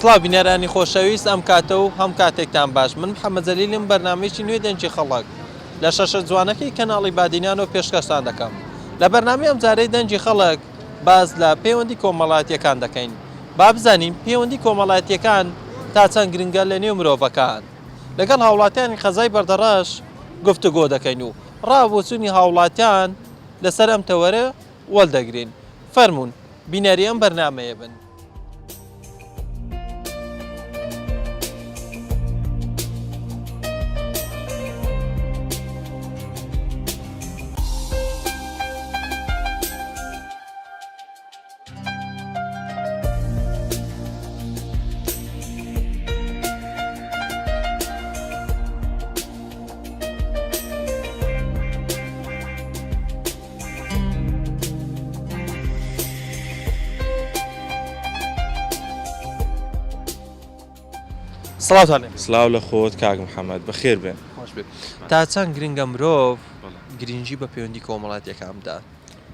سڵاو بینەرانی خۆشەویست ئەم کاتە و هەم کاتێکتان باش من محەممەد جەلیلم بەرنامەیەکی نوێی دەنگی خەڵک لە شەشە جوانەکەی کەناڵی بادینانەوە پێشکەشتان دەکەم لە بەرنامەی ئەمجارەی دەنگی خەڵک باس لە پەیوەندی کۆمەڵایەتیەکان دەکەین با بزانین پەیوەندی کۆمەڵایەتیەکان تا چەند گرنگە لە نێو مرۆڤەکان لەگەڵ هاوڵاتیانی قەزای بەردەڕەش گفتوگۆ دەکەین و ڕا بۆچوونی هاوڵاتیان لەسەر ئەم تەوەرە وەلدەگرین فەرموون بینەری ئەم بەرنامەیە بن. سڵاوتان لێ سلااو لە خۆت کاک محەممەد بەخێر بێن خۆش بێت تا چەند گرنگە مرۆڤ گرنگی بە پەیوەندی کۆمەڵاتیەکان بدات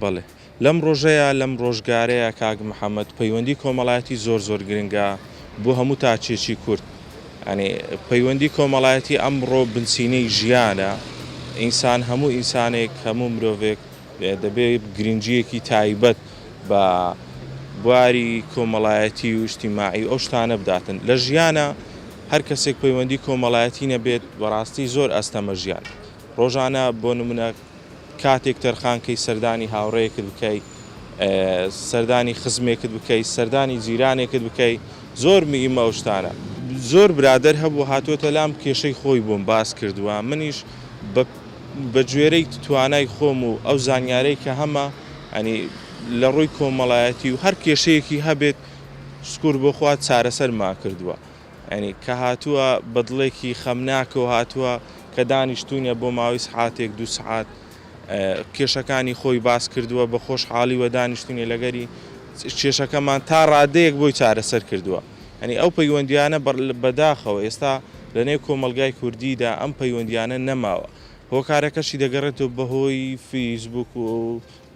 بەڵێ لەم ڕۆژەیا لەم ڕۆژگارەیا کاک محەمەد پەیوەندی کۆمەڵایەتی زۆر زۆر گرنگە بۆ هەموو تاکێکی کورد یانی پەیوەندی کۆمەڵایەتی ئەمڕۆ بنچینەی ژیانە ئینسان هەموو ئینسانێک هەموو مرۆڤێک دەبێ گرنگیەکی تایبەت بە بواری کۆمەڵایەتی و ئیجتیماعی و ئەو شتانە بداتن لە ژیانە هەر کەسێک پەیوەندی کۆمەڵایەتی نەبێت بەڕاستی زۆر ئەستەمە ژیان ڕۆژانە بۆ نمونە کاتێک تەرخان کەی سەردانی هاوڕێیەکت بکەی سەردانی خزمێکت بکەی سەردانی جیرانێکت بکەی زۆر مهیمە ئەو شتانە. زۆر برادەر هەبوو هاتووەتە لام کێشەی خۆی بۆم باس کردووە منیش بە بە گوێرەی توانای خۆم و ئەو زانیارەی کە هەمە یانی لە ڕووی کۆمەڵایەتی و هەر کێشەیەکی هەبێت شکور بۆ خوا چارەسەرمان کردووە. یانی کە هاتووە بە دڵێکی خەمناکەوە هاتووە کە دانیشتووینە بۆ ماوەی سەعاتێک دوو سەعات کێشەکانی خۆی باس کردووە بە خۆشحاڵیوە دانیشتوینە لەگەری کێشەکەمان تا ڕادەیەک بۆی چارەسەر کردووە یانی ئەو پەیوەندیانە بەداخەوە ئێستا لە نێو کۆمەڵگای کوردیدا ئەم پەیوەندیانە نەماوە هۆکارەکەشی دەگەڕێتەوە بەهۆی فیسبوک و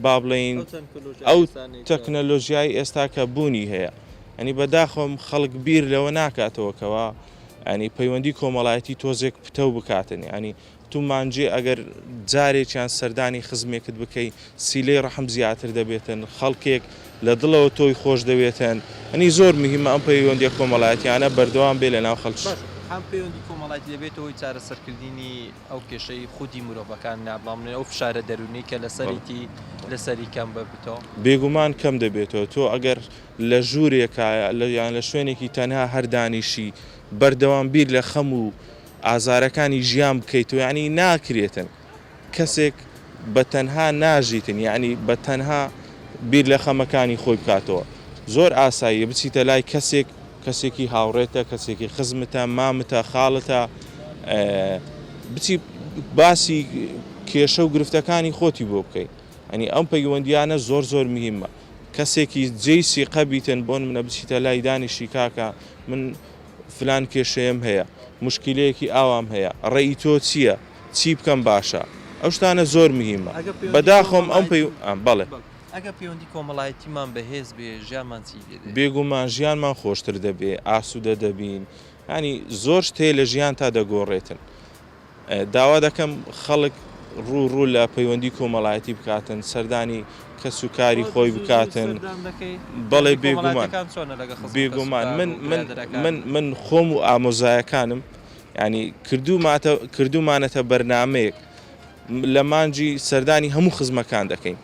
با بڵێین ئەو تەکنەلۆژیای ئێستا کە بوونی هەیە ئەنی بەداخەوەم خەڵک بیر لەوە ناکاتەوە کەوا ئەنی پەیوەندی کۆمەڵایەتی تۆزێک پتەو بکاتن ینی تو مانجێ ئەگەر جارێکیان سەردانی خزمێکت بکەی سیلەی ڕەحم زیاتر دەبێتن خەڵکێک لە دڵەوە تۆی خۆش دەوێتن ئەنی زۆر مهمە ئەم پەیوەندیە کۆمەڵایەتیانە بەردەوام بێ لە ناو خەڵک. هەم پەیوەندی کۆمەڵایەتی دەبێتە هۆی چارەسەرکردنی ئەو کێشەی خودی مرۆڤەکان نا بەڵام ئەو فشارە دەروونی کە لەسەریتی لەسەری کەم ببتەوە. بێگومان کەم دەبێتەوە تۆ ئەگەر لە ژوورێکا یان لە شوێنێکی تەنها هەر دانیشی بەردەوام بیر لە خەم و ئازارەکانی ژیان بکەیتەوە یانی ناکرێتن کەسێک بە تەنها ناژیتن یانی بە تەنها بیر لە خەمەکانی خۆی بکاتەوە زۆر ئاساییە بچیتە لای کەسێک کەسێکی هاوڕێتە کەسێکی خزمتە مامتە خاڵتە بچی باسی کێشە و گرفتەکانی خۆتی بۆ بکەی ئەنی ئەم پەیوەندیانە زۆر زۆر مهمە کەسێکی جێی سیقە بیتن بۆن منە بچیتە لای دانیشی کاکە من فلان کێشەیەم هەیە مشکلەیەکی ئاوام هەیە ڕێی تۆ چییە چی بکەم باشە ئەو شتانە زۆر مهمە بەداخۆم ئەم پەی بەڵێ. ئەگەر پەیوەندی کۆمەڵایەتیمان بەهێز بێ ژیانمان چی لێ دێ؟ بێگومان ژیانمان خۆشتر دەبێ، ئاسوودە دەبین، یانی زۆر شت هەیە لە ژیانتا دەگۆڕێتن. داوا دەکەم خەڵک ڕوو ڕوو لە پەیوەندی کۆمەڵایەتی بکاتن، سەردانی کەس و کاری خۆی بکاتن. بەڵێ بێگومان بێگومان من من من من خۆم و ئامۆزایەکانم یانی کردووماتە کردوومانەتە بەرنامەیەک لە مانگی سەردانی هەموو خزمەکان دەکەین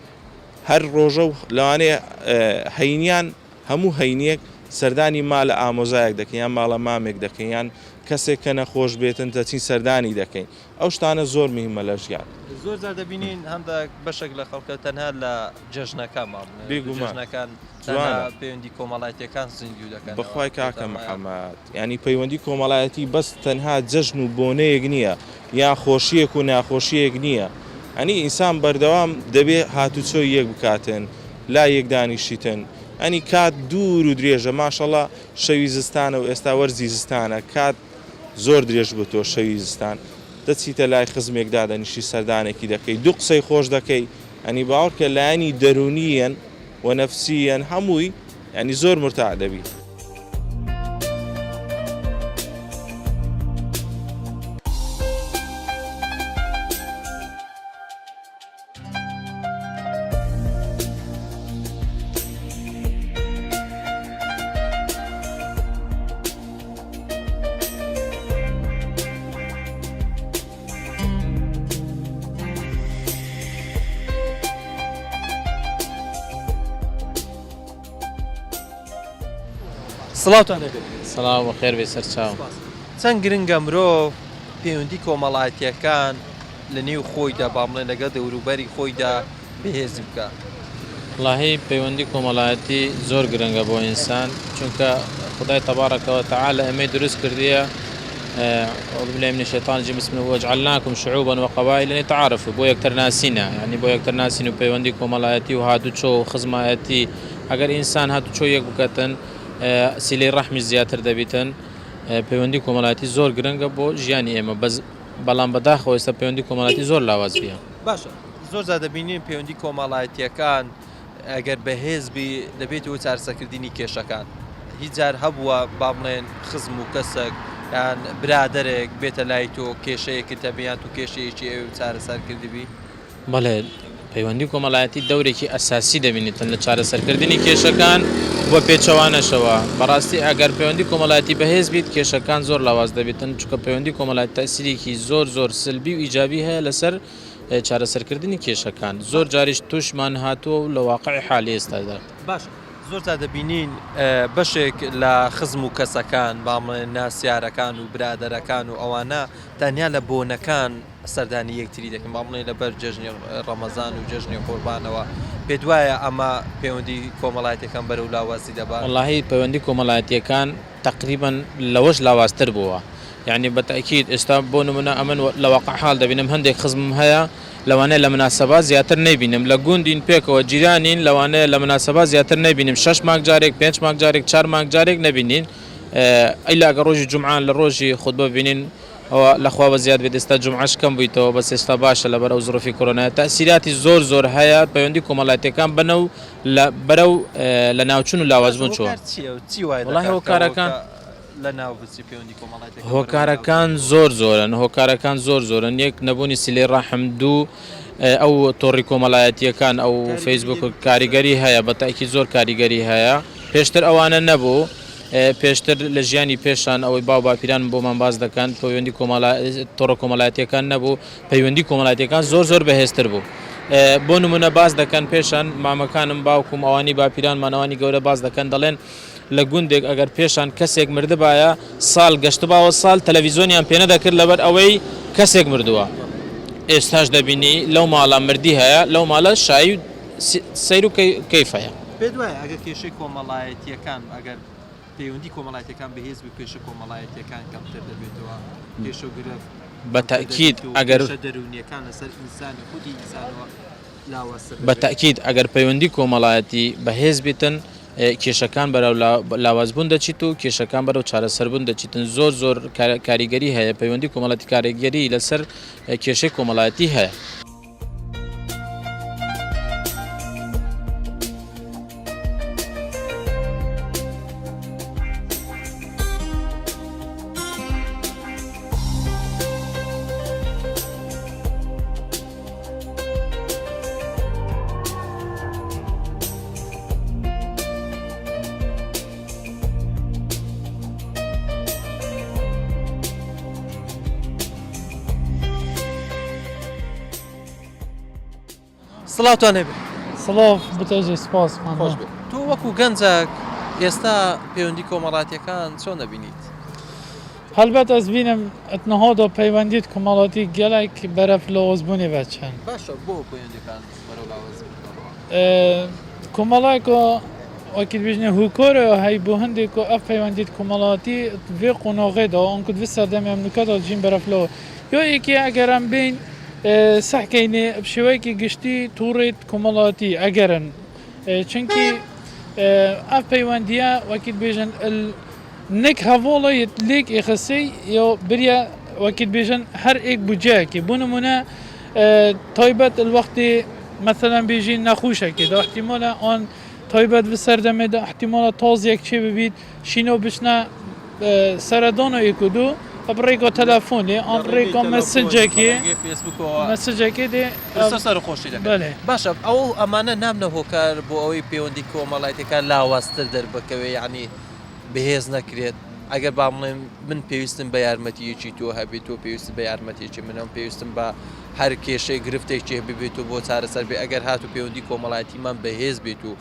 هەر ڕۆژە و لەوانەیە هەینیان هەموو هەینیەک سەردانی مالە ئامۆزایەک دەکەین یان ماڵە مامێک دەکەین یان کەسێک کە نەخۆش بێتن دەچین سەردانی دەکەین ئەو شتانە زۆر مهمە لە ژیان. زۆر جار دەبینین هەندێک بەشێک لە خەڵکە تەنها لە جەژنەکان با بڵێین بێگومان جەژنەکان تەنها جوانە. پەیوەندی کۆمەڵایەتیەکان زیندوو دەکەنەوە بەخوای کاکە تەنها محەمەد یانی پەیوەندی کۆمەڵایەتی بەس تەنها جەژن و بۆنەیەک نییە یان خۆشیەک و ناخۆشیەک نییە ئەنی ئینسان بەردەوام دەبێ هاتوچۆی یەک بکاتن لای یەک دانیشیتن ئەنی کات دوور و درێژە ماشەڵا شەوی زستانە و ئێستا وەرزی زستانە کات زۆر درێژ بۆتەوە شەوی زستان دەچیتە لای خزمێک دادەنیشی سەردانێکی دەکەی دوو قسەی خۆش دەکەی ئەنی باوەڕکە لایەنی دەرونیەن و نەفسیەن هەمووی یانی زۆر مرتاح دەبی. سڵاوتان لێبێت. سڵاو بەخێر بێی سەرچاوم. سوپاس. چەند گرنگە مرۆڤ پەیوەندی کۆمەڵایەتیەکان لە نێو خۆیدا با بڵێن لەگەڵ دەوروبەری خۆیدا بەهێزی بکا؟ وەڵاهی پەیوەندی کۆمەڵایەتی زۆر گرنگە بۆ ئینسان چونکە خودای تبارک وتعالی ئێمەی دروست کردیە اعوذ بالله من الشیطان الرجیم بسم الله وجعلناکم شعوبا وقبائل لتعارفوا بۆ یەکتر ناسینە یعنی بۆ یەکتر ناسین و پەیوەندی کۆمەڵایەتی و هاتوچۆ و خزمایەتی ئەگەر ئینسان هاتوچۆ یەک بکەتن سیلەی ڕەحمیش زیاتر دەبیتن پەیوەندی کۆمەڵایەتی زۆر گرنگە بۆ ژیانی ئێمە بەس بەڵام بەداخەوە ئێستا پەیوەندی کۆمەڵایەتی زۆر لاواز بیە. باشە زۆر جار دەبینین پەیوەندی کۆمەڵایەتیەکان ئەگەر بەهێز بی دەبێت بۆ چارەسەرکردنی کێشەکان هیچ جار هەبووە با بڵێن خزم و کەسێک یان برادەرێک بێتە لای تۆ کێشەیەکت هەبێ یان تو کێشەیەکی ئەوێ چارەسەر کردبی؟ بەڵێ پەیوەندی کۆمەڵایەتی دەورێکی ئەساسی دەبینێتن لە چارەسەرکردنی کێشەکان و پێچەوانەشەوە بەڕاستی ئەگەر پەیوەندی کۆمەڵایەتی بەهێز بیت کێشەکان زۆر لاواز دەبێتن چونکە پەیوەندی کۆمەڵایەتی تەئسیرێکی زۆر زۆر سلبی و ئیجابی هەیە لەسەر چارەسەرکردنی کێشەکان زۆر جاریش توشمان هاتووە و لە واقعی حالی ئێستادا. باشە زۆر جار دەبینین بەشێک لە خزم و کەسەکان با بڵێن ناسیارەکان و برادەرەکان و ئەوانە تەنیا لە بۆنەکان سەردانی یەکتری دەکەن با بڵێین لەبەر جەژنی ڕەمەزان و جەژنی قوربانەوە پێت وایە ئەمە پەیوەندی کۆمەڵایەتیەکان بەرەو لاوازی دەبات؟ وەڵاهی پەیوەندی کۆمەڵایەتیەکان تەقریبەن لەوەش لاوازتر بووە یانی بە تەئکید ئێستا بۆ نمونە ئەمن لە واقع حاڵ دەبینم هەندێک خزمم هەیە لەوانەیە لە مناسەبات زیاتر نەیبینم لە گوندین پێکەوە جیرانین لەوانەیە لە مناسەبات زیاتر نەیبینم شەش مانگ جارێک پێنج مانگ جارێک چار مانگ جارێک نەبینین ئیلا گەر ڕۆژی جومعان لە ڕۆژی خوتبە ببینین ئەوە لەخوا بەزیاد بێت ئێستا جومعەش کەم بوویتەوە بەس ئێستا باشە لەبەر ئەو زروفی کۆرۆنایە تەئسیراتی زۆر زۆر هەیە پەیوەندی کۆمەڵایەتیەکان بەنەو لە بەرەو لە ناوچون و لاوازبوون چووە. هۆکار چیە و چی وای وەڵاهی دەکات کە هۆکارەکان لە ناو بچی پەیوەندی کۆمەڵایەتیەکان بەرەو لە ناو بچن؟ هۆکارەکان زۆر زۆرن هۆکارەکان زۆر زۆرن یەک نەبوونی سیلەی ڕەحم دوو ئەو تۆڕی کۆمەڵایەتیەکان ئەو کاریگەری فەیسبوک دەبێت لەسەر کاریگەری هەیە بە تەئکید زۆر کاریگەری هەیە پێشتر ئەوانە نەبوو پێشتر لە ژیانی پێشان ئەوەی باو باپیرانم بۆمان باس دەکەن پەیوەندی کۆمەڵا تۆڕە کۆمەڵایەتیەکان نەبوو پەیوەندی کۆمەڵایەتیەکان زۆر زۆر بەهێزتر بوو بۆ نمونە باس دەکەن پێشان مامەکانم باوکم ئەوانی باپیرانمان ئەوانی گەورە باس دەکەن دەڵێن لە گوندێک ئەگەر پێشان کەسێک مردبایە ساڵ گەشتباوە ساڵ تەلەڤیزۆنیان پێنەدەکرد لەبەر ئەوەی کەسێک مردووە ئێستاش دەبینی لەو ماڵە مردی هەیە لەو ماڵە شایی و سەیر و کەیف هەیە. پێت وایە ئەگەر کێشەی کۆمەڵایەتییەکان، ئەگەر پەیوەندی کۆمەڵایەتییەکان بەهێز بێت، کێشە کۆمەڵایەتییەکان کەمتر دەبێتەوە، کێشە و گرفت بە کەمتر تەئکید دەبێت و ئەگەر. کێشە دەروونییەکان لەسەر ئینسانی خودی ئینسانەوە لاوازتر بە دەبێت؟ تەئکید ئەگەر پەیوەندی کۆمەڵایەتی بەهێز بیتن، کێشەکان بەرەو لاوازبوون دەچیت و کێشەکان بەرەو چارەسەربوون دەچیتن، زۆر زۆر کاریگەری هەیە، پەیوەندی کۆمەڵایەتی کاریگەری لەسەر کێشەی کۆمەڵایەتی هەیە. سڵاوتان هەبێ. سڵاو بتەژێ سپاس خۆش بێت. تۆ وەکو گەنجەک ئێستا پەیوەندی کۆمەڵاتیەکان چۆن دەبینیت؟ هەلبەت ئەز بینم ئەتنەهادا پەیوەندیت کۆمەڵاتی گەلەک بەرەف لاوازبوونێ ڤەچن. باشە بۆ پەیوەندیەکان بەرەو لاوازبوون دەڕوا؟ کۆمەڵایکا وەکی دبێژنێ هوکارە هەی بۆ هەندێک کو ئەف پەیوەندیت کۆمەڵاتی ڤێ قۆناغێدا ئانکو دڤ سەردەمێ ئەم نوکەدا دژین بەرەف لاوە یا یەکێ ئەگەر ئەم بێین سەحکەینێ بشێوەیەکی گشتی توڕێت کۆمەڵاتی ئەگەرن چونکی ئەف پەیوەندیە وەکی دبێژن ال نک هەڤاڵە یت لێک ئێخسەی یا بریە وەکی دبێژن هەر ئێک بوجەیەکی بۆ نمونە تایبەت ال وەختی مەسەلەن بێژین نەخوشەکی دا احتیمالە ئان تایبەت ڤ سەردەمێ دا احتیمالە تازیەک چێ ببیت شینۆ بچنە سەردانا یەک و دوو ب ڕێگا تەلەفۆنێ لە ئان ڕێگەی ڕێگا تەلەفۆن، مەسجەکێ ڕێگەی فەیسبووکەوە مەسجەکێ دێ پرسە سەرخۆشی دەکەن. بەلێ. باشە ئەو ئەمانە نابنە هۆکار بۆ ئەوەی پەیوەندی کۆمەڵایەتیەکان لاوازتر دەربکەوێ یانی بەهێز نەکرێت؟ ئەگەر با بڵێم من پێویستم بە یارمەتییەکی تۆ هەبێت تۆ پێویستت بە یارمەتیەکی منم پێویستم بە هەر کێشەی گرفتێکی هەبێت و بۆ چارەسەر بێ ئەگەر هاتو پەیوەندی کۆمەڵایەتیمان بەهێز بێت و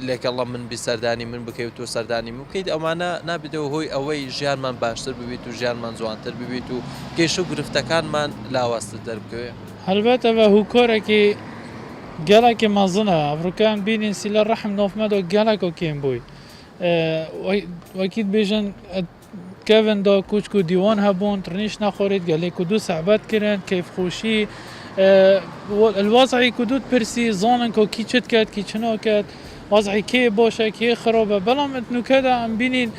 لەگەڵە من بی سەردانی من بکەیت تۆ سەردانی من بکەیت ئەمانە نابێتەوە هۆی ئەوەی ژیانمان باشتر ببێت و ژیانمان جوانتر ببێت و کێشە و گرفتەکانمان لاوازتر دەربکەوێت. هەلبەت ئەڤە هوکارەکی گەلەکی مەزنە ئەڤروکە ئەم بینین سیلە رەحم ناف مە دا گەلەکا کێم بوی وەکی دبێژن کەڤن دا کوچک و دیوان هەبوون ترنیش نەخۆریت گەلێ کو دوو سەعبەت کرن کەیف خۆشی الوەزعی کو دوو پرسی زانن کو کی چت کەت کی چ ناکەت وەزعی کێ باشە کێ خرابە بەڵام نوکەدا ئەم بینین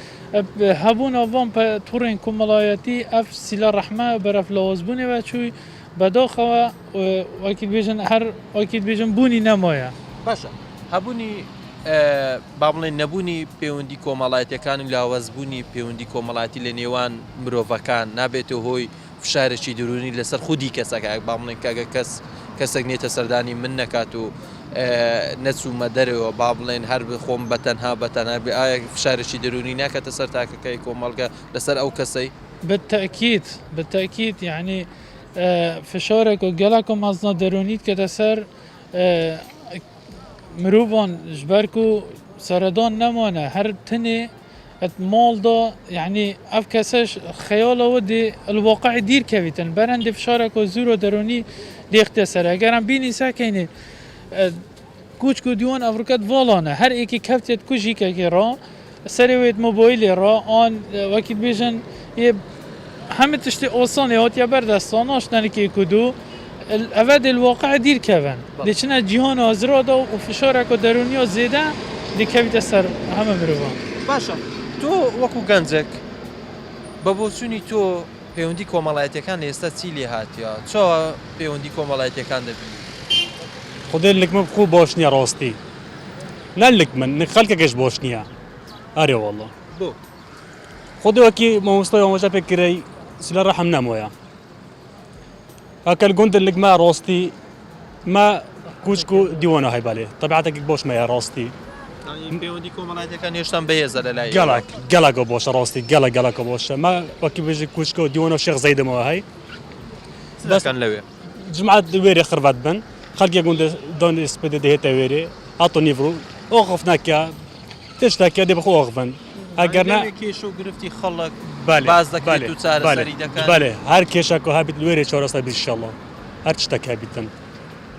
هەبوون ئەڤان تورێن کۆمەڵایەتی ئەف سیلە ڕەحمە بەرەف لاوازبوونێ وە چووی بەداخەوە وەکی دبێژن هەر وەکی دبێژن بوونی نەمایە. باشە هەبوونی با بڵێین نەبوونی پەیوەندی کۆمەڵایەتیەکان و لاوازبوونی پەیوەندی کۆمەڵایەتی لە نێوان مرۆڤەکان نابێتە هۆی فشارێکی دەروونی لەسەر خودی کەسەکە با بڵێن کە ئەگەر کەس کەسێک نێتە سەردانی من نەکات و نەچوومە دەرەوە با بڵێن هەر خۆم بە تەنها بە تەنها بێ ئایا فشارێکی دەروونی ناکاتە سەر تاکەکەی کۆمەڵگە لەسەر ئەو کەسەی؟ بالتأکید بالتأکید یعنی فشارێک و گەلەک و مەزنە دەروونیت کەتە سەر مرۆڤان ji ber ku seredan nemane her tenê et mal da yanî ev keseş xeyala we dê li waqeê dîr kevîtin ber hindê fişareke zûr û derûnî dêxte ser eger em bînî sekeynê kûçk û dîwan ev rûket vala ne her êkî kevtê di kujîkekê re Serê wê di mobayîlê re an wekî dibêjin yê hemî tiştê asanê hatiye ber destan naşnenikê ku du eve dê li waqeê dîr kevin. Dê çine cîhana zira de û fişareke derûniya zêde dê kevîte ser heme mirovan. Baş e تۆ وەکو گەنجێک بە بۆچوونی تۆ پەیوەندی کۆمەڵایەتیەکان لە ئێستا چی لێ هاتیە؟ چۆ پەیوەندی کۆمەڵایەتیەکان دەبینی؟ خودێ لک من خو باش نیە ڕاستی نە لک من نک خەلکەکەش باش نیە ئەرێ واللە. بۆ؟ خودێ وەکی مامۆستای ئاماژە پێ کرەی سلە ڕەحم نەمایە هەکە گوند لک مە ڕاستی مە کوچک و دیوانە هەی بەلێ تەبیعەتێک باش مەیە ڕاستی. پەیوەندی کۆمەڵایەتیەکان هێشتان بەهێزە لەلای ئێوە؟ گەلەک گەلەک باشە ڕاستی گەلەک گەلەک باشە مە وەکی بێژی کوچک و دیوانە شێخ زەیدمەوە هەی چ دەکەن لەوێ؟ جمعە وێرێ خرڤەت بن خەلکێ گوند دان سپێدێ دێهێتە وێرێ هاتۆ نیڤرو ئۆخف نەکە تشتەکە دێ بخۆ ئۆخڤن ئەگەر نا لەوێ کێشە و گرفتی خەڵک بەلێ باس بەلێ دەکرێت و بەلێ چارەسەری دەکەن؟ بەلێ هەر کێشە کو هەبیت لوێرێ چارەسەر بیت ئیشەڵا هەر تشتەک هەبیتن.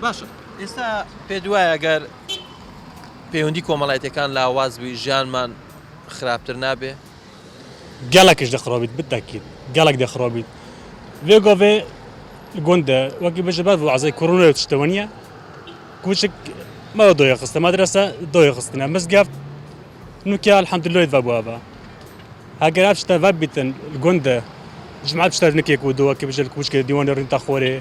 باشە ئێستا پێت وایە گەر پەیوەندی کۆمەڵایەتیەکان لاواز بی ژیانمان خراپتر نابێ؟ گەلەکش دە خرابیت بتەکید گەلەک دە خرابیت vê gavê li gund de wekî bêje ber wezê koronayê tişte weniye kûçik me doyê xiste medrese doyê xistine mizgeft nûke elhemdulillah ve bû eve heger ev tişte vebîtin li gund de cim'e tişte nikê ku do wekî bêje li kûçikê dîwanê rînta xorê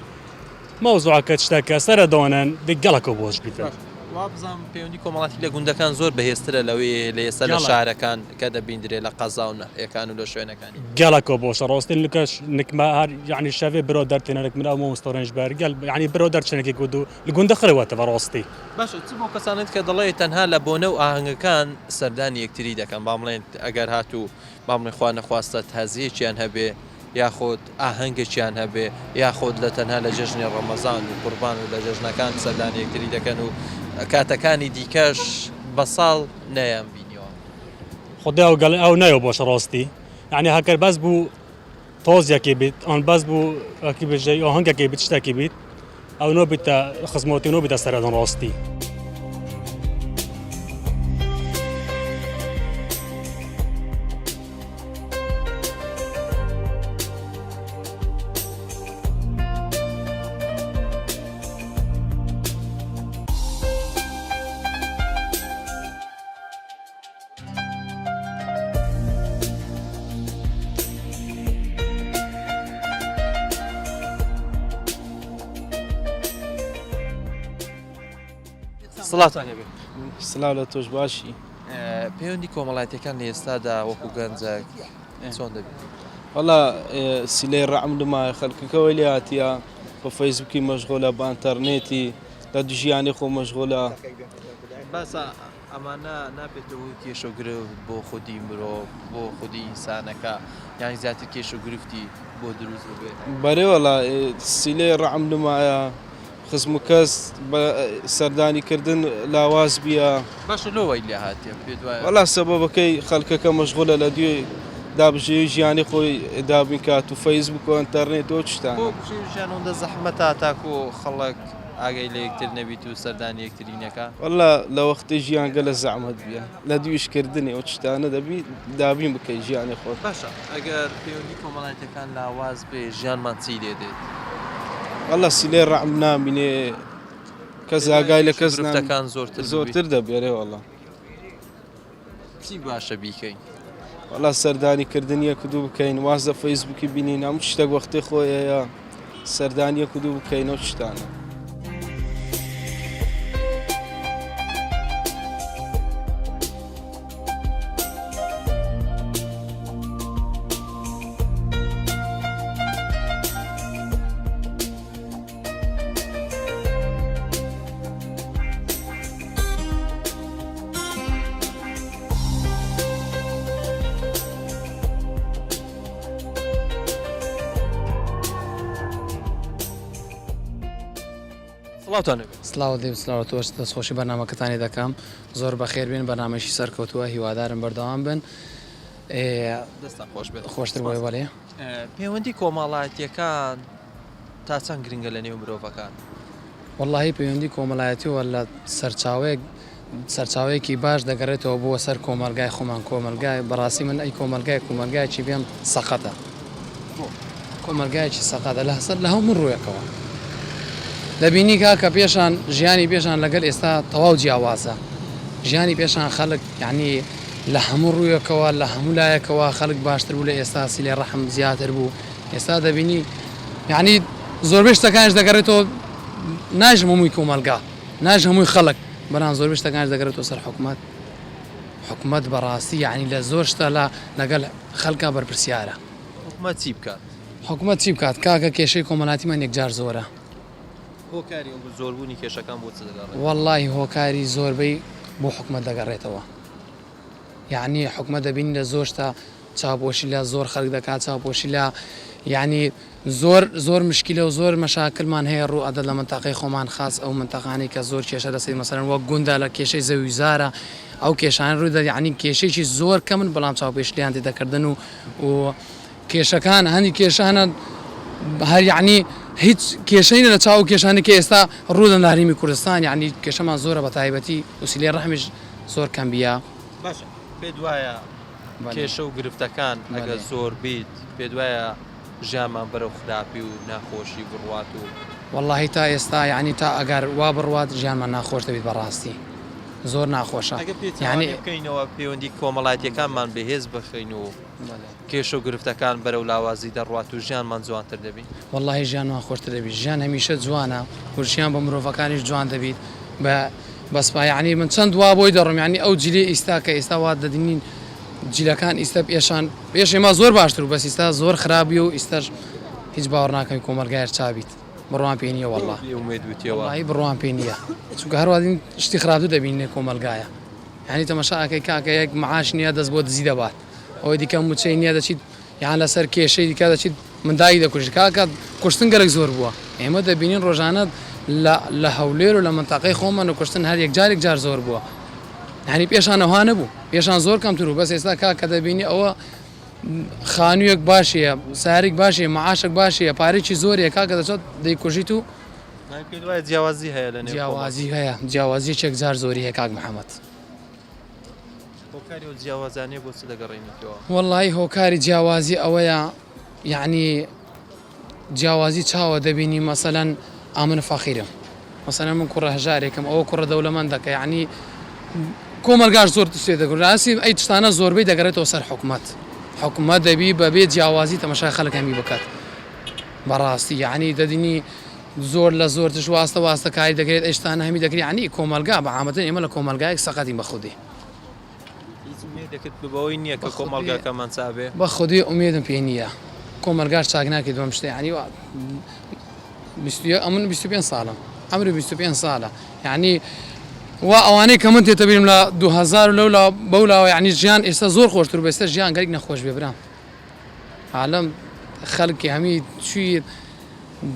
مەوزوعەکە تشتەکە سەرە دانەن دە گەلەکە بۆش بیتن. وابزانم پەیوەندی کۆمەڵاتی لە گوندەکان زۆر بەهێزترە لەوەی لە ئێستا لە شارەکان کە دەبیندرێ لە قەزا و ناحیەکان و لە شوێنەکانی. گەلەکە بۆشە ڕاستین لکەش نکمە هەر یعنی شەوێ برا دەرتێنە نک من ئەو مامۆستا ڕێنج بەر گەل یعنی برا دەرچنەکی گود و لە گوندە خرەوەتە بە ڕاستی. باشە چ بۆ کەسانێت کە دەڵێ تەنها لە بۆنە و ئاهەنگەکان سەردانی یەکتری دەکەن با بڵێن ئەگەر هاتوو با بڵێن خوا نەخواستە تازیەکیان هەبێ یاخود ئاهەنگێکیان هەبێ یاخود لە تەنها لە جەژنی ڕەمەزان و قوربان و لە جەژنەکان سەردانی یەکتری دەکەن و کاتەکانی دیکەش بە ساڵ نەیان بینیوە. خودای ئەو گەڵ ئەو نایەو باشە ڕاستی یعنی هەکەر بەس بوو تازیەکی بیت ئان بەس بوو وەکی بێژەی ئاهەنگەکی بیت شتێکی بیت ئەو نۆبیتە خزمەتی نۆبیتە سەرەدان ڕاستی. سڵاوتان لێبێ. سڵاو لە تۆش باشی. پەیوەندی کۆمەڵایەتیەکان لە ئێستادا وەکو گەنجەک چۆن دەبینی؟ وەڵا سیلەی ڕەعم لمایە خەلکەکە وەی لێ هاتیە بە فەیسبوکی مەشغۆلە بە ئەنتەرنێتی لە ژیانی خۆ مەشغۆلە. باسە. ئەمانە نابێتە هۆی کێشە و گرفت بۆ خودی مرۆڤ بۆ خودی ئینسانەکە یانی زیاتر کێشە و گرفتی بۆ دروست ببێ؟ بەرێ وەڵا سیلەی ڕەحم نمایە خزم و کەس بە سەردانی کردن لاواز بیە. باشە لۆ وای لێ هاتیە پێت وایە؟ وەڵا سەبەبەکەی خەڵکەکە مەشغولە لە دوێی دا بژێوی ژیانی خۆی دابین کات و فەیسبوک و ئەنتەرنێت و ئەو شتانە. بۆ بژێوی ژیان ئەوەندە زەحمەتە تاکو خەڵک ئاگای لە یەکتر نەبیت و سەردانی یەکتری نەکا؟ وەڵا لە وەختی ژیان گەلە زەحمەت بیە لە دویش کردنی ئەو شتانە دەبی دابین بکەی ژیانی خۆت. باشە ئەگەر پەیوەندی کۆمەڵایەتیەکان لاواز بێ ژیانمان چی لێ دێت؟ وەڵا سیلەی ڕەحم نامینێ کەس ئاگای لە کەس گرفتەکان زۆرتر زۆرتر دەبێرێ وەڵا. چی باشە بیکەین؟ وەڵا سەردانی کردن یەک و دوو بکەین واز لە فەیسبووکی بینین هەموو شتێک وەختی خۆی هەیە سەردانی یەک و دوو بکەین ئەو شتانە. سڵاوتان لێبێت. سڵاوت لێبێت سڵاو لە تۆش دەستخۆشی بەرنامەکەتانی دەکەم زۆر بەخێر بێن بەرنامەیەکی سەرکەوتووە هیوادارم بەردەوام بن دەستتان خۆش بێت خۆشتر بۆی بەڵێ. پەیوەندی کۆمەڵایەتیەکان تا چەند گرنگە لە نێو مرۆڤەکان؟ وەڵاهی پەیوەندی کۆمەڵایەتی وە لە سەرچاوەیەک سەرچاوەیەکی باش دەگەڕێتەوە بۆ سەر کۆمەڵگای خۆمان کۆمەڵگای بەڕاستی من ئەی کۆمەڵگای کۆمەڵگایەکی بێم سەقەتە کۆمەڵگایەکی سەقەتە لە هەسەر لە هەموو ڕوویەکەوە دەبینی کاکە پێشان ژیانی پێشان لەگەل ئێستا تەواو جیاوازە ژیانی پێشان خەڵک یعنی لە هەموو ڕوویەکەوە لە هەموو لایەکەوە خەڵک باشتر بوو لە ئێستا سیلەی ڕەحم زیاتر بوو ئێستا دەبینی یعنی زۆربەی شتەکانیش دەگەڕێتەوە ناژم هەمووی کۆمەلگا ناژ هەمووی خەڵک بەڵام زۆربەی شتەکانیش دەگەڕێتەوە سەر حکومەت حکومەت بەڕاستی یعنی لە زۆر شتە لە لەگەڵ خەڵکا بەرپرسیارە. حکومەت چی بکات؟ حکومەت چی بکات کاکە کێشەی کۆمەلاتیمان یەکجار زۆرە. هۆکاری ئەو زۆربوونی کێشەکان بۆ چ دەگەڕێتەوە؟ وەڵاهی هۆکاری زۆربەی بۆ حکومەت دەگەڕێتەوە یەعنی حکومەت دەبینی لە زۆر شتە چاوپۆشی لە زۆر خەلک دەکات چاوپۆشی لە یەعنی زۆر زۆر مشکیلە و زۆر مەشاکلمان هەیە ڕوو ئەدات لە مەنتەقەی خۆمان خاس ئەو مەنتەقانەی کە زۆر کێشە لەسەری مەسەلەن وەک گوندە لە کێشەی زەوی و زارە ئەو کێشانە ڕوو دەدات یەعنی کێشەیەکی زۆر کەمن بەڵام چاوپێشی لێیان تێدەکردن و و کێشەکان هەنی کێشە هەنە هەر یەعنی هیچ کێشەی نیە لە چاو ئەو کێشانەی کە ئێستا ڕوودەن لە هەرێمی کوردستان یەعنی کێشەمان زۆرە بە تایبەتی وسیلەی ڕەحمیش زۆر کەم بیە. باشە پێت وایە کێشە و گرفتەکان ئەگەر زۆر بیت پێت وایە ژیانمان بەرەو خراپی و ناخۆشی بڕوات و. وەڵاهی تا ئێستا یەعنی تا ئەگەر وا بڕوات ژیانمان ناخۆش دەبیت بەڕاستی زۆر ناخۆشە ئەگەر یەعنی. پێچەوانەی بکەینەوە پەیوەندی کۆمەڵایەتیەکانمان بەهێز بخەین و کێشە و گرفتەکان بەرەو لاوازی دەڕوات و ژیانمان جوانتر دەبی. وەڵاهی ژیانمان خۆشتر دەبی ژیان هەمیشە جوانە و ژیان بە مرۆڤەکانیش جوان دەبیت بە بەس با یەعنی من چەند وا بۆی دەڕۆم یەعنی ئەو جیلەی ئیستا کە ئیستا وا دەدینین جیلەکان ئیستا پێشان پێش ئێمە زۆر باشتر بوو بەس ئیستا زۆر خراپ بووە و ئیستاش هیچ باوەڕ ناکەم کۆمەڵگایەک چابیت بڕوام پێ نییە وەڵا بێ ئومێد بوویتەوە وەڵاهی بڕوام پێ نییە چونکە هەروا دین شتی خراپتر دەبینین کۆمەڵگایە یەعنی تەماشا ئەکەی کاکە یەک معاش نییە دەست بۆ دزی دەبات ئەوەی دیکە موچەی نییە دەچیت یان لەسەر کێشەی دیکە دەچیت منداڵی دەکوژیت کاکە کوشتن گەلەک زۆر بووە ئێمە دەبینین ڕۆژانە لە لە هەولێر و لە مەنتەقەی خۆمان و کوشتن هەر یەکجار یەکجار زۆر بووە یعنی پێشان ئەوها نەبوو پێشان زۆر کەمتر بوو بەس ئێستا کاکە دەبینی ئەوە خانوویەک باشیە سارێک باشیە معاشێک باشیە پارێکی زۆریە کاکە دەچێت دەیکوژیت و پێت وایە جیاوازی هەیە لە نێو جیاوازی هەیە جیاوازیەکی یەکجار زۆری هەیە کاک محەممەد. هۆکاری ئەو جیاوازانەیە بۆ چ دەگەڕێنیتەوە؟ وەڵایی هۆکاری جیاوازی ئەوەیە یەعنی جیاوازی چاوە دەبینی مەسەلەن ئەمن فەقیرم مەسەلەن من کوڕە هەژارێکم ئەوە کوڕە دەولەمەندەکە یەعنی کۆمەلگاش زۆر تسێ دەگرن ڕاستی ئەی شتانە زۆربەی دەگەڕێتەوە سەر حکومەت حکومەت دەبی بەبێ جیاوازی تەمەشای خەڵک هەمی بکات بەڕاستی یەعنی دەدینی زۆر لە زۆر تش واستە واستە کاری دەکرێت ئەی شتانە هەمی دەکرێت یەعنی کۆمەلگا بە عامەتەن ئێمە لە کۆمەلگایەک سەقەتین بە خودی. هیچ ئومێدێکت بەوەی نییە کە کۆمەڵگاکەمان چا بێ؟ بە خودی ئومێدم پێ نییە کۆمەلگاش چاک ناکرێت بەم شتە یەعنی وا 21 ئەمن 25 ساڵم عەمری 25 ساڵە یەعنی. وا ئەوانەی کە من تێتە بیرم لە 2000 و لەولا بەولاوە یعنی ژیان ئێستا زۆر خۆشتر بوو ئێستا ژیان گەلێک نەخۆش بێ برام عالەم خەلکی هەمی چوی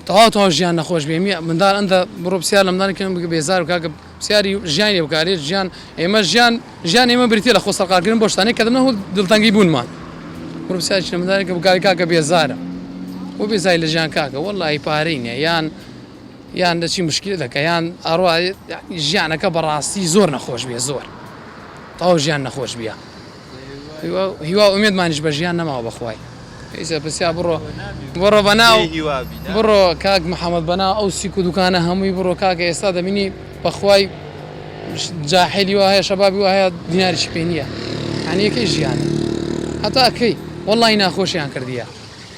تەواو تەواو ژیان نەخۆش بێ هەمی مندال ئەندە بڕۆ پرسیار لە منداڵی کەم بکە بێزار بکە کاکە پرسیاری ژیانی لێ بکە ئەرێ ژیان ئێمە ژیان ژیان ئێمە بریتیە لە خۆ سەرقاڵکردن بۆ شتانێک کە دەبنە هۆی دڵتەنگی بوونمان بڕۆ پرسیارێکی لە منداڵێکە بکە کاکە بێزارە بۆ بێزاری لە ژیان کاکە وەڵڵاهی پارەی نییە یان یان دەچی مشکلە دەکە یان ئەڕوا ژیانەکە بەڕاستی زۆر نەخۆش بێ زۆر تەواو ژیان نەخۆش بیە هیوا ئومێدمانیش بە ژیان نەماوە بەخوای ئیسە پرسیا بڕۆ بڕۆ بەناو بڕۆ کاک محەممەد بەناو ئەو سیک و دوکانە هەمووی بڕۆ کاکە ئێستا دەبینی بەخوای جاحێلی وا هەیە شەبابی وا هەیە دیناریشی پێ نییە یعنی یەکەی ژیانە هەتا کەی وەڵی ناخۆشیان کردیە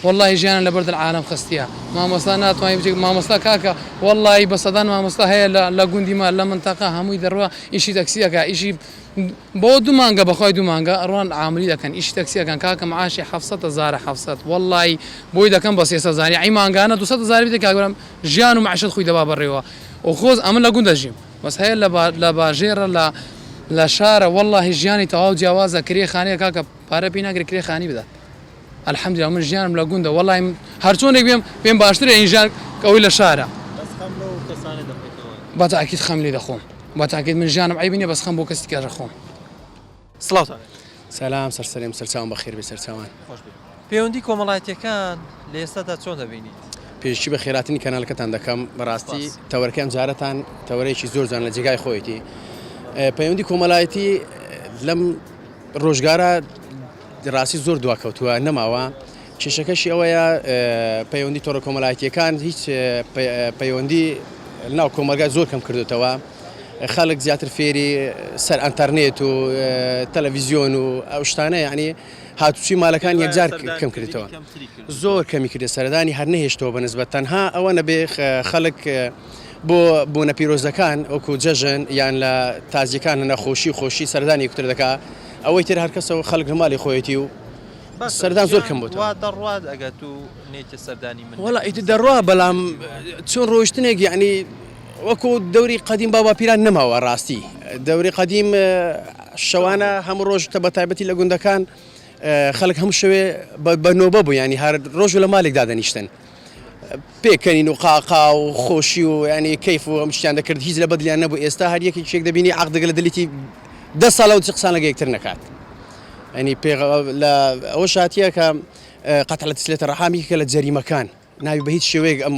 وەڵی ژیانە لەبەر دڵ عالەم خستیە مامۆستا ناتوانانی بچێت مامۆستا کاکە وەڵی بە سەدان مامۆستا هەیە لە گوندی ما لە منتەقە هەمووی دەڕوا ئیشی تەکسیەکە ئیشی بۆ دوو مانگە بەخوای دوو مانگە ئەڕۆن عاملی دەکەن ئیشی تەکسی ئەکەن کاکە معاشی حەفسەت هەزارە حەفسەت وەڵای بۆی دەکەم بە سێسەد هەزار یەعی مانگانە دوسەد هەزار بیتە کاک برام ژیان و مەعیشەت خۆی دەبا بەڕێوە و خۆز ئەمن لە گوند ئەژیم بەس هەیە لە با لە باژێڕە لە لە شارە وەڵاهی ژیانی تەواو جیاوازە کرێ خانەیە کاکە پارە پێی ناگرێ کرێ خانی بدات الحمدللە من ژیانم لە گوندە وەڵای هەرچۆنێک بێم پێم باشترە این ژیان کە ئەوەی لە شارە. بەس خەم لەو کەسانە دەخۆیتەوە. بە تاکید خەم لێ دەخۆم بە تاکید من ژیانم عەیبی نیە بەس خەم بۆ کەسی دیکە دەخۆم. سڵاوتان لێ. سەلام سەر سەرێم سەرچاوم بەخێر بێی سەرچاوان. خۆش بێ. پەیوەندی کۆمەڵایەتیەکان لە ئێستادا چۆن دەبینیت؟ پێشی بەخێراتنی کەنالەکەتان دەکەم بەڕاستی سپاس. تەوەرەکەی ئەمجارەتان تەوەرەیەکی زۆر جوان لە جێگای خۆیەتی پەیوەندی کۆمەڵایەتی لەم ڕۆژگارە ڕاستی زۆر دواکەوتووە نەماوە کێشەکەشی ئەوەیە پەیوەندی تۆڕە کۆمەڵایەتیەکان هیچ پەیوەندی ناو کۆمەلگای زۆر کەم کردوتەوە خەڵک زیاتر فێری سەر ئەتەرنێت و تەلەڤیزیۆن و ئەو شتانە یعنی هاتوچی مالەکان یەکجار کەم کردەوە زۆر کەمی کردە سەردانی هەر نەهێشتەوە بە نسبەت تەنها ئەوە نەبێ خەڵک بۆ بۆنە پیرۆزەکان وەکو جەژن یان لە تازیەکان لە نەخۆشی و خۆشی سەردانی یەکتر دەکا ئەوەی تر هەرکەسەوە خەڵک لە ماڵی خۆیەتی و باشە سەردان زۆر ژیان کەم بۆتەوە. وا دەڕوات ئەگەر تو نێیتە سەردانی من وەڵا دەکەی ئیتر دەڕوا بەڵام چۆن ڕۆیشتنێک یەعنی وەکو دەوری قەدیم باوباپیران نەماوە ڕاستی دەوری قەدیم چۆن شەوانە بوو؟ هەموو ڕۆژ بە تایبەتی لە گوندەکان خەڵک هەموو شەوێ بە نۆبە بوو یانی هەر ڕۆژ لە ماڵێک دادەنیشتن پێکەنین و قاقا و خۆشی و ینی کەیف و ئەم شتیان دەکرد هیچ لە بەدلیان نەبوو ئێستا هەر یەکێک دەبینی عقدەکە لە دلیتی دە ساڵەوە چ قسان لەگە یەکتر نەکات ینی پێ لە ئەوە شاتیە کە قەتع لە تسلێتە ڕەحام یەکێکە لە جەریمەکان ناوی بە هیچ شێوەیەک ئەم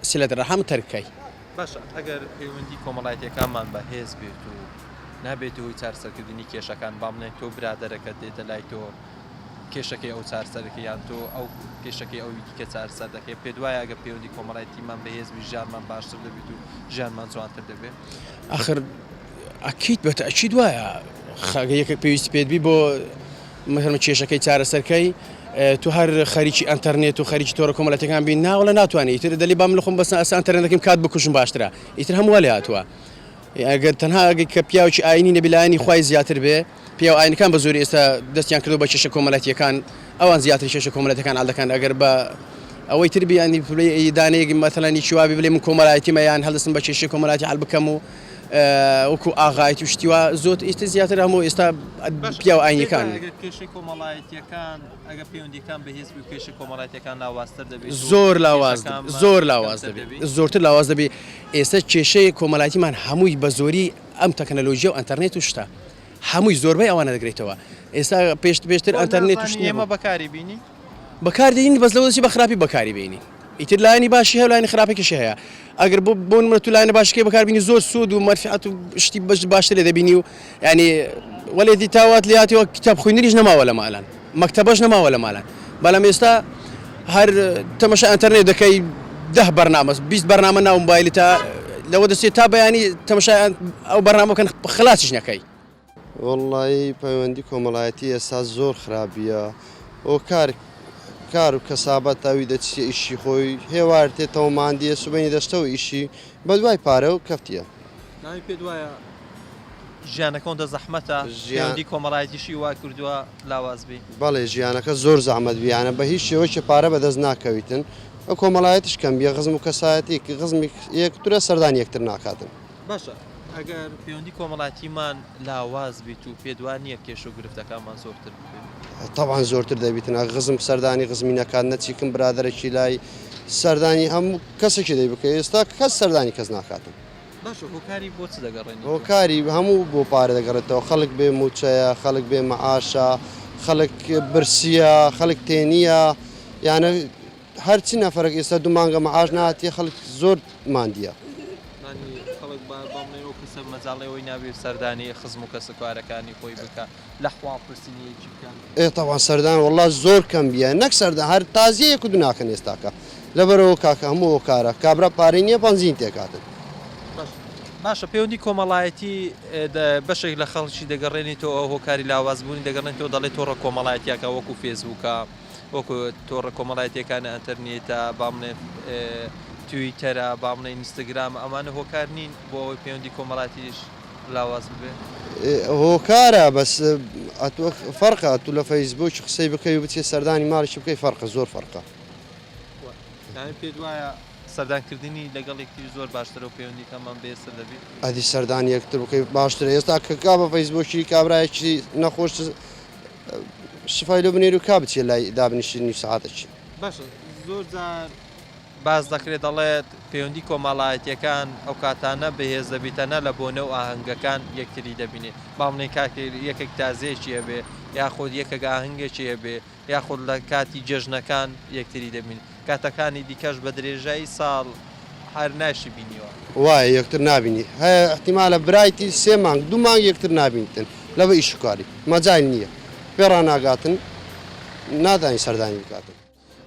سلەت ڕەحام تەرکەی. باشە ئەگەر پەیوەندی کۆمەڵایەتیەکانمان بە هێز بێت و نابێتە هۆی چارسەرکردنی کێشەکان با بڵێن تۆ برادەرەکەت دێتە لای تۆ کێشەکەی ئەو چارسەر دەکەی یان تۆ ئەو کێشەکەی ئەوی دیکە چارسەر دەکەی پێت وایە ئەگەر پەیوەندی کۆمەڵایەتیمان بەهێز بی ژیانمان باشتر دەبێت و ژیانمان جوانتر دەبێت؟ ئاخر ئەکید بە تەئکید وایە خەگە یەکێک پێویستی پێت بی بۆ مەسەلەن کێشەکەی چارەسەرکەی تو هەر خەریکی ئەنتەرنێت و خەریکی تۆڕە کۆمەڵاتیەکان بی ناوەڵە ناتوانانی ئیتر دەلی با من لە خۆم بەس ئەسا ئەنتەرنێتەکەم کات بکوژم باشترە ئیتر هەموو وا لێ هاتووە ئەگەر تەنها ئەگەر کە پیاوێکی ئاینی نەبی لایەنی خوای زیاتر بێ پیاو ئاینەکان بە زۆری ئێستا دەستیان کردو بە کێشە کۆمەلاتیەکان ئەوان زیاتر کێشە کۆمەلاتەکان حل دەکەن ئەگەر بە ئەوەی تر بیانی دانەیەک مەتەلەن یەکی وابی بلێ من کۆمەلایەتیمە یان هەڵدەستم بە کێشەی کۆمەلایەتی حل بکەم و وەکو ئاغایەتی و شتی وا زۆر ئیتر زیاتر هەموو ئێستا پیاو ئاینیەکان کێشەی کۆمەڵایەتیەکان ئەگە پەیوەندیەکان بەهێز بوو کێشە کۆمەڵایەتیەکان لاوازتر دەبێت زۆر لاواز زۆر لاواز دەبێت زۆرتر لاواز دەبێت ئێستا کێشەی کۆمەلایەتیمان هەمووی بە زۆری ئەم تەکنەلۆژیا و ئەتەرنێت و شتە هەمووی زۆربەی ئەوانە دەگرێتەوە ئێستا پێشت پێشتر ئەتەرنێت و شت ئێمە بەکاری بینی بەکار دێنین بەس لەوە دەچی بە خراپی بەکاری بێنین ئیتر لایەنی باشی هەیە و لایەنی خراپێکیشی هەیە ئەگەر بۆ بۆ نمونە تو لایەنە باشەکەی بەکاربینی زۆر سوود و مەنفعەت و شتی بەش باشتر لێ دەبینی و یعنی وەلێ دی تاوات لێ هاتیەوە کتاب خوێندنیش نەماوە لە مالان مەکتەبەش نەماوە لە مالان بەڵام ئێستا هەر تەمەشا ئەتەرنێت دەکەی ده بەرنامە 20 بەرنامە ناو موبایلی تا لەوە دەچێت تا بەیانی تەمەشا ئەو بەرنامە بکەن خلاصیش نەکەی. وەڵایی پەیوەندی کۆمەڵایەتی ئێستا زۆر خراپ بیە هۆکار کار و کەسابەت ئەوی دەچیە ئیشی خۆی هێوار تێتەوە ماندیە سبەینی دەچتەوە ئیشی بەدوای پارە و کەفتیە. ناوی پێت وایە ژیانەکە ئەوەندە زەحمەتە ژیان پەیوەندی کۆمەڵایەتیشی وا کردووە لاواز بی؟ بەڵێ ژیانەکە زۆر زەحمەت بیانە بە هیچ شێوەیەکی پارە بەدەست ناکەویتن ئەو کۆمەڵایەتیش کەم بیە خزم و کەسایەتی خزمی یەکترە سەردانی یەکتر ناکاتن. باشە. ئەگەر پەیوەندی کۆمەڵاتیمان لاواز بیت و پێت وا نییە کێشە و گرفتەکانمان زۆرتر ببێت؟ تەبعەن زۆرتر دەبیتن ئەگەر خزم سەردانی خزمی نەکات نەچیکم برادەرەکی لای سەردانی هەموو کەسێکی دەی بکە ئێستا کەس سەردانی کەس ناکاتن. باشە هۆکاری بۆ چ دەگەڕێنیتەوە؟ هۆکاری هەموو بۆ پارە دەگەڕێتەوە خەڵک بێ مووچەیە خەڵک بێ مەعاشە خەڵک برسیە خەڵک تێنیە یانە هەرچی نەفەرەک ئێستا دوو مانگە مەعاش نەهاتیە خەڵک زۆر ماندیە. یانی خەڵک با بڵێین ئەو کەسە مەجاڵی ئەوەی نابێ سەردانی خزم و کەسوکارەکانی خۆی بکا لە حواڵ پرسینی یەکی بکەن. ئێ تەبعەن سەردان وەڵا زۆر کەم بیە نەک سەردان هەر تازیە یەک و دوو ناکەن ئێستاکە لەبەرئەوە کاکە هەموو هۆکارە کابرا پارەی نیە بەنزین تێکاتن. باشە پەیوەندی کۆمەڵایەتی بەشێک لە خەڵکی دەگەڕێنیتەوە ئەو هۆکاری لاوازبوونی دەگەڕێنیتەوە دەڵێ تۆڕە کۆمەڵایەتیەکە وەکو فێسبووکە وەکو تۆڕە کۆمەڵایەتیەکانی ئەنتەرنێتە با بڵێن تویتەرە با بڵێن ئینستاگرام ئەمانە هۆکار نین بۆ ئەوەی پەیوەندی کۆمەڵاتیش لاواز ببێ؟ هۆکارە بەس ئەتۆ فەرقە ئەتو لە فەیسبوک قسەی بکەی و بچێ سەردانی ماڵیشی بکەی فەرقە زۆر فەرقە. یانی پێت وایە سەردانکردنی لەگەڵ یەکتری زۆر باشترە و پەیوەندیەکانمان بەهێزتر دەبی؟ ئەدی سەردانی یەکتر بکەی باشترە ئێستا کە کا بە فەیسبوکی کابرایەکی نەخۆش شفای لۆ بنێری و کا بچێ لای دابنیشی نیو سەعاتەکی. باشە زۆر جار باس دەکرێت دەڵێت پەیوەندی کۆمەڵایەتیەکان ئەو کاتانە بەهێز دەبی تەنها لە بۆنە و ئاهەنگەکان یەکتری دەبینێ با بڵێین کاتێ یەکێک تازیەکی هەبێ یاخود یەکێک ئاهەنگێکی هەبێ یاخود لە کاتی جەژنەکان یەکتری دەبینن کاتەکانی دیکەش بە درێژایی ساڵ هەر ناشی بینیوە. وایە یەکتر نابینی هەیە ئیحتیمالە برایتی سێ مانگ دوو مانگ یەکتر نابینتن لەبە ئیش و کاری مەجال نییە پێ ڕاناگاتن ناتانی سەردانی بکاتن.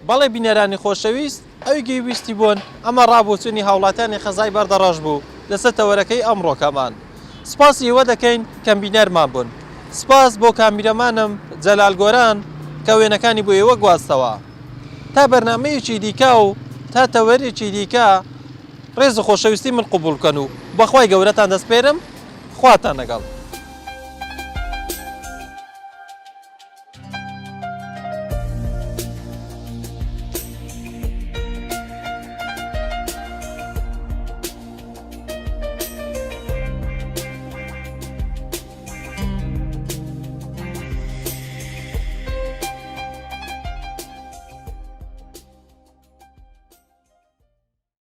بەڵێ بینەرانی خۆشەویست ئەوی گوێ ویستی بوون ئەمە ڕابۆچوونی هاوڵاتیانی قەزای بەردەڕەش بوو لەسەر تەوەرەکەی ئەمڕۆکەمان. سپاسی ئێوە دەکەین کە بینەرمان بوون. سپاس بۆ کامیرەمانم جەلال گۆران کە وێنەکانی بۆ ئێوە گواستەوە. تا بەرنامەیەکی دیکە و تا تەوەرێکی دیکە ڕێز و خۆشەویستی من قبوڵ بکەن و بە خوای گەورەتان دەسپێرم. خواتان لەگەڵ.